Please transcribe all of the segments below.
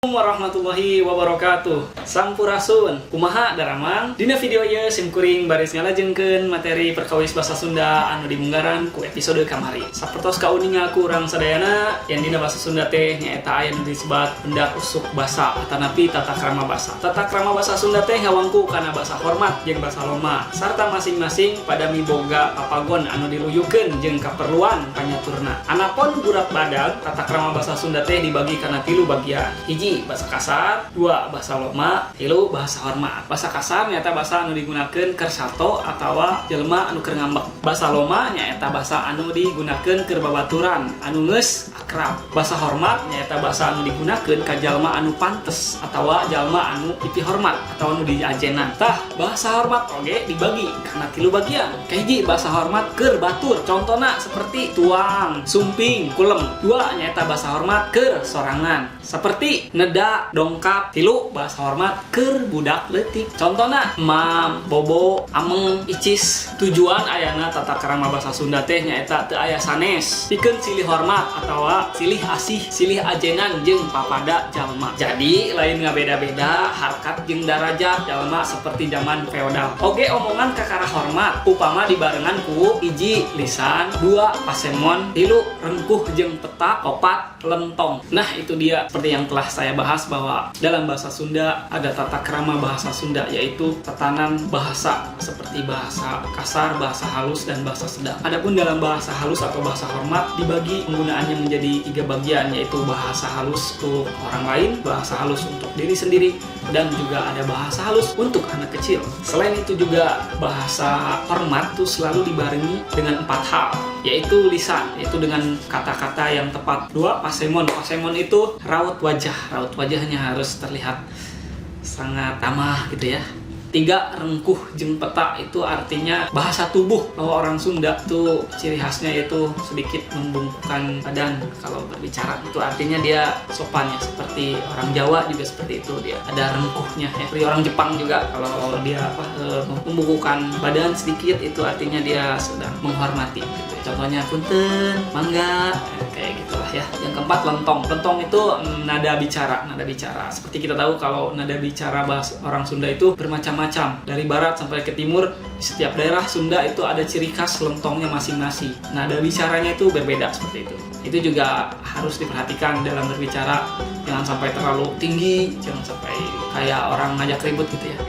Warahmatullahi wabarakatuh. Sampurasun. Kumaha daramang? Dina video ieu sim kuring baris ngalajengkeun materi perkawis bahasa Sunda anu dimunggaran ku episode kamari. Sapertos kauninga ku urang sadayana, yang dina bahasa Sunda teh nyaeta aya nu disebat undak usuk basa atanapi tata krama basa. Tata krama basa Sunda teh ngawangku kana bahasa hormat jeung bahasa loma, sarta masing-masing pada miboga papagon anu diluyukeun jeung kaperluan panyaturna. Anapon gurat badag, tata krama bahasa Sunda teh dibagi kana tilu bagian. Hiji, bahasa kasar. Dua, bahasa loma. Tilu, bahasa hormat. Bahasa kasar nyaeta bahasa anu digunakeun keur sato atawa jelema anu keur ngambek. Bahasa loma nyaeta bahasa anu digunakeun keur babaturan anu geus akrab. Bahasa hormat nyaeta bahasa anu digunakeun ka jalma anu pantes atawa jalma anu dipihormat atau anu diajenan. Tah, bahasa hormat oge dibagi kana tilu bagian. Kahiji, bahasa hormat keur batur, contohna seperti tuang, sumping, kulem. Dua, nyaeta bahasa hormat keur sorangan, seperti neda, dongkap. Tilu, bahasa hormat keur budak leutik, contohna mam, bobo, ameng, icis. Tujuan ayana tata krama bahasa Sunda teh nyaeta teu aya sanes pikeun silih hormat atawa silih asih, silih ajenan jeung papada jalma. Jadi lain ngabeda-beda harkat jeung darajat jalma seperti zaman feodal. Oge omongan kakara hormat upama dibarengan ku hiji, lisan. Dua, pasemon. Tilu, rengkuh jeung peta. Opat, lentong. Nah, itu dia seperti yang telah saya bahas bahwa dalam bahasa Sunda ada tata krama bahasa Sunda, yaitu tatanan bahasa seperti bahasa kasar, bahasa halus, dan bahasa sedang. Adapun dalam bahasa halus atau bahasa hormat dibagi penggunaannya menjadi tiga bagian, yaitu bahasa halus untuk orang lain, bahasa halus untuk diri sendiri, dan juga ada bahasa halus untuk anak kecil. Selain itu juga bahasa hormat itu selalu dibarengi dengan empat hal, yaitu lisan, yaitu dengan kata-kata yang tepat. Dua, pasemon. Pasemon itu raut wajah. Raut wajahnya harus terlihat sangat ramah gitu ya. Tiga, rengkuh jeung peta, itu artinya bahasa tubuh, bahwa orang Sunda tuh ciri khasnya itu sedikit membungkukkan badan kalau berbicara. Itu artinya dia sopan ya. Seperti orang Jawa juga seperti itu, dia ada rengkuhnya ya. Seperti orang Jepang juga, kalau dia apa membungkukkan badan sedikit, itu artinya dia sedang menghormati gitu ya. Contohnya punten, mangga, kayak gitulah ya. Yang keempat, lentong. Lentong itu nada bicara, nada bicara. Seperti kita tahu kalau nada bicara bahasa orang Sunda itu bermacam-macam. Dari barat sampai ke timur, di setiap daerah Sunda itu ada ciri khas lentongnya masing-masing. Nada bicaranya itu berbeda seperti itu. Itu juga harus diperhatikan dalam berbicara, jangan sampai terlalu tinggi, jangan sampai kayak orang ngajak ribut gitu ya.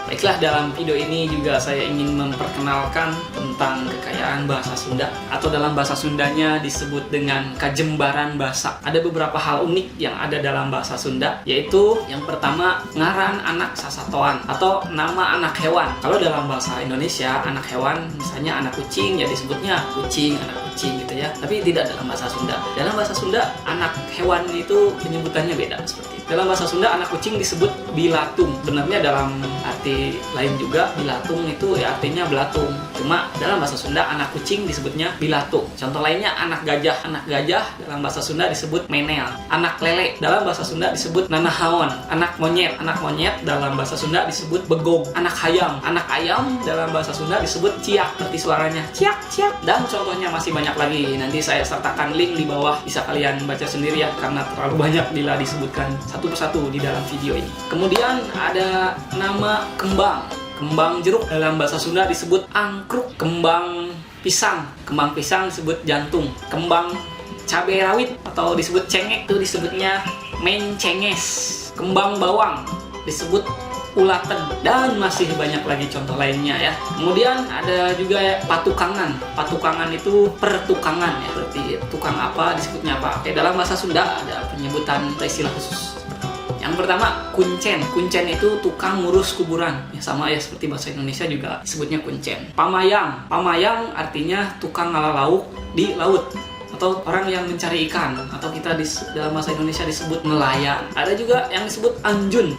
Baiklah, dalam video ini juga saya ingin memperkenalkan tentang kekayaan bahasa Sunda atau dalam bahasa Sundanya disebut dengan kajembaran bahasa. Ada beberapa hal unik yang ada dalam bahasa Sunda, yaitu yang pertama, ngaran anak sasatoan atau nama anak hewan. Kalau dalam bahasa Indonesia, anak hewan misalnya anak kucing ya disebutnya kucing, anak kucing gitu ya. Tapi tidak dalam bahasa Sunda. Dalam bahasa Sunda, anak hewan itu penyebutannya beda seperti itu. Dalam bahasa Sunda, anak kucing disebut bilatung. Benarnya dalam arti lain juga bilatung itu ya artinya belatung. Cuma dalam bahasa Sunda anak kucing disebutnya bilatung. Contoh lainnya anak gajah. Anak gajah dalam bahasa Sunda disebut menel. Anak lele dalam bahasa Sunda disebut nanahaon. Anak monyet. Anak monyet dalam bahasa Sunda disebut begog. Anak hayam. Anak ayam dalam bahasa Sunda disebut ciak, seperti suaranya ciak ciak. Dan contohnya masih banyak lagi. Nanti saya sertakan link di bawah, bisa kalian baca sendiri ya, karena terlalu banyak bila disebutkan satu persatu di dalam video ini. Kemudian ada nama kembang. Kembang jeruk dalam bahasa Sunda disebut angkruk. Kembang pisang, kembang pisang disebut jantung. Kembang cabai rawit atau disebut cengek itu disebutnya mencenges. Kembang bawang disebut ulaten, dan masih banyak lagi contoh lainnya ya. Kemudian ada juga ya, patukangan. Patukangan itu pertukangan ya, berarti tukang apa disebutnya apa. Oke, dalam bahasa Sunda ada penyebutan istilah khusus. Yang pertama, kuncen. Kuncen itu tukang ngurus kuburan. Ya, sama ya seperti bahasa Indonesia juga disebutnya kuncen. Pamayang. Pamayang artinya tukang ngala lauk di laut atau orang yang mencari ikan, atau kita di dalam bahasa Indonesia disebut nelayan. Ada juga yang disebut anjun.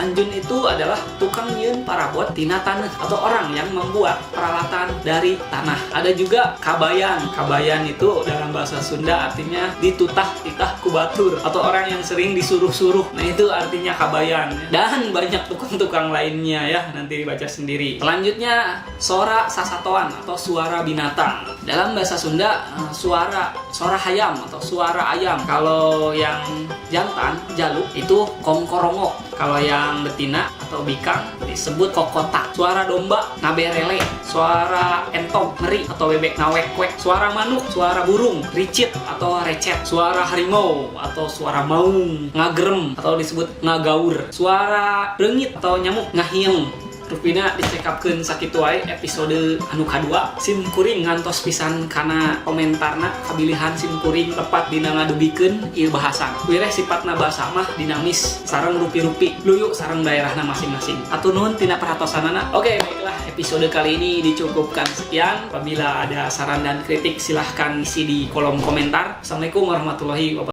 Anjun itu adalah tukang nyieun parabot tina tanah atau orang yang membuat peralatan dari tanah. Ada juga kabayan. Kabayan itu dalam bahasa Sunda artinya ditutah-titah ku batur atau orang yang sering disuruh-suruh. Nah, itu artinya kabayan. Dan banyak tukang-tukang lainnya ya, nanti dibaca sendiri. Selanjutnya, sora sasatoan atau suara binatang. Dalam bahasa Sunda, suara suara hayam atau suara ayam. Kalau yang jantan, jalu, itu kongkorongok. Kalau yang betina atau bikang disebut kokotak. Suara domba ngaberele, suara entog meri atau bebek ngawek-wek, suara manuk, suara burung ricit atau recet, suara harimau atau suara maung ngagerem atau disebut ngagaur, suara reungit atau nyamuk ngahieng. Rupina dicekapkeun sakitu wae episode anu kadua. Sim kuring ngantos pisan kana komentarna, kabilihan sim kuring lepat dina ngadugikeun ieu bahasan. Wireh sifatna bahasa mah dinamis sareng rupi-rupi, luyu sareng daerahna masing-masing. Hatur nuhun tina perhatosanana. Oke, baiklah, episode kali ini dicukupkan sekian. Apabila ada saran dan kritik, silahkan isi di kolom komentar. Assalamualaikum warahmatullahi wabarakatuh.